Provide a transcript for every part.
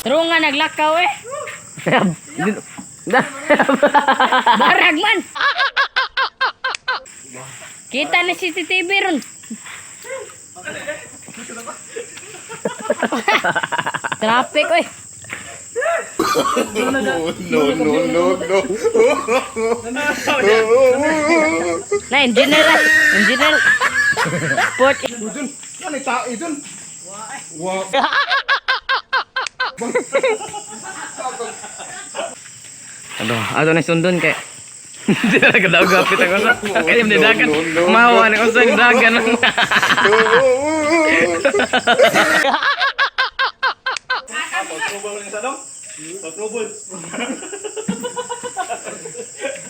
True nga naglakaw eh. Barag man. Kita na CCTV ron. Traffic oy. No, no, no, no. Na engineer ah. Engineer. Port. Idun, ano tao idun? Wa. Ano, ato na sundon kay. Hindi na nagadaog gapit ako sa. Kaya hindi dagan. Mawa na ko sa dagan.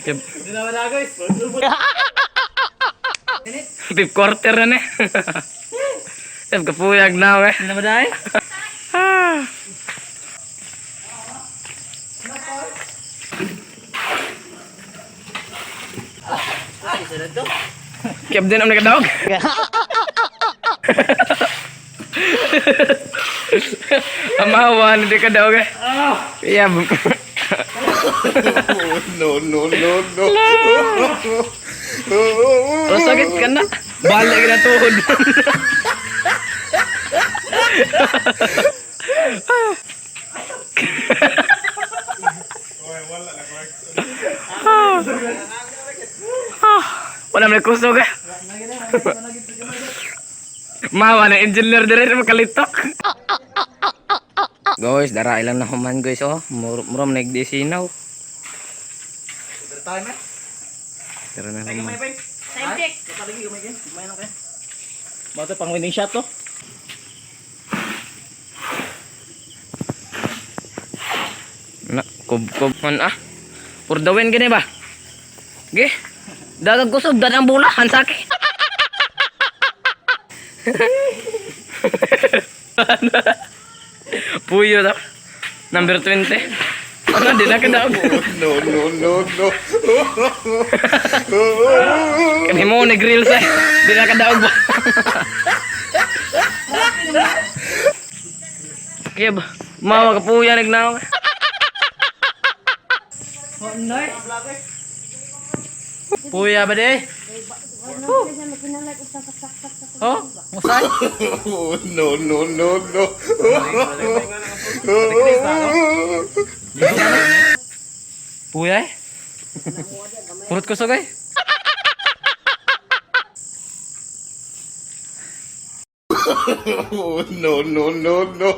Hindi na wala, guys. Tip quarter na ni. Tip kapuyag na we. Hindi na ba? Ah. Kaya din ang nagadaog. Amawan, hindi ka daog eh. Yeah. No, no, no, no. Pero sakit ka na. Balik na tuhod. Wala man kusog eh. Mawa na engineer dire makalitok. Guys, dara ilang na human guys oh. Muro man nagdisinaw. Tara na human. Time check. Bato pang winning shot to. Na, kub-kub man ah. For the win gini ba? Ge. Dagag kusog dan ang bola hansaki. Puyo ta. Number 20. Ano di na kadaog. No, no, no, no. Kami mo ni grill sa. Di na kadaog ba. Kaya ba? Mawa ka puya nagnaw. Puya ba di? Oh, musay. No, no, no, no. Puya eh. Purot kusog eh. No, no, no, no.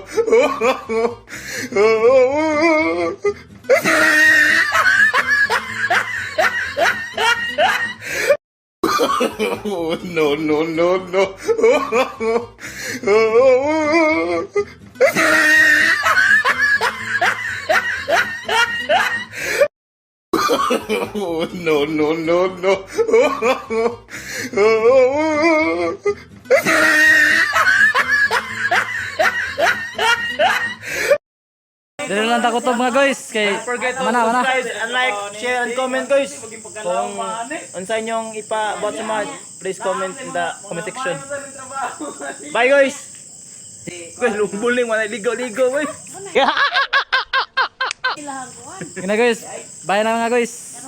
No, no, no, no. No, no, no, no. Dili lang ta kutob mga guys kay mana mana. And like, share, and comment, guys. Kung unsa inyong ipa-about sa mga, please comment in the comment section. Bye, guys! Guys, lungbuling, wala ligo-ligo, guys. Gina guys. Bye na mga guys.